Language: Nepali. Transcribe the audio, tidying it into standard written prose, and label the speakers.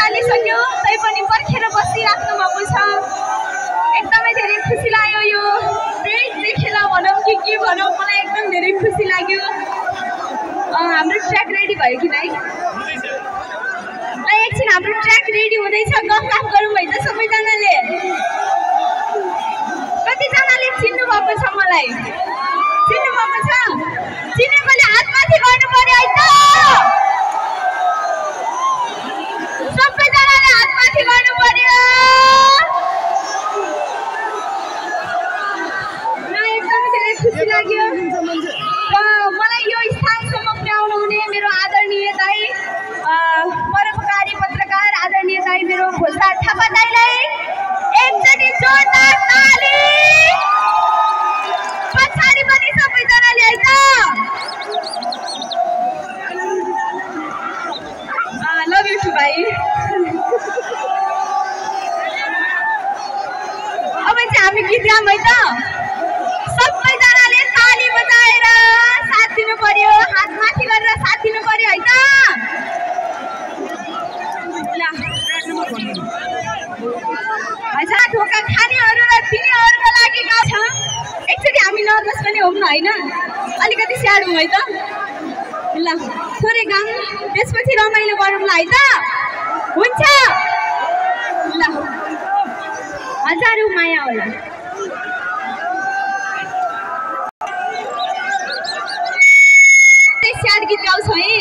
Speaker 1: थालिसक्यो तैपनि पर्खेर बसिराख्नु भएको छ। एकदमै धेरै खुसी लाग्यो। यो पेज देखेर भनौँ कि के भनौँ, मलाई एकदम धेरै खुसी लाग्यो। हाम्रो ट्र्याक रेडी भयो कि नै? एकछिन हाम्रो ट्र्याक रेडी हुँदैछ। गफ गरौँ है त सबैजनाले। कतिजनाले चिन्नु भएको छ मलाई? चिन्नु भएको छ? चिनेकोले हात माथि गर्नु पर्यो है त। सबैजनाले हात माथि गर्नु पर्यो। एकदमै धेरै खुसी लाग्यो। मलाई यो स्थानसम्म पुर्याउनु हुने मेरो आदरणीय दाइ, परोपकारी पत्रकार आदरणीय दाइ मेरो भोजराज थापा दाइलाई एकचोटि जोरदार ताली। पछाडि पनि सबैजनाले है त। लभ यु टु भाइ। अब चाहिँ हामी गीत गाऊँ है त। सबैजनाले ताली बजाएर साथ दिनु पर्यो, हात माथि गरेर साथ दिनु पर्यो है त। अच्छा ढोका खानेहरू र तिनीहरूको लागि गाउँ छ। एकचोटि हामी नर्भस पनि हौँ न होइन, अलिकति स्याहार हौँ है त। ल थोरै गाउँ, त्यसपछि रमाइलो गरौँला है त। हुन्छ ल। हजारौँ माया होला। स्याहार गीत गाउँछौँ है।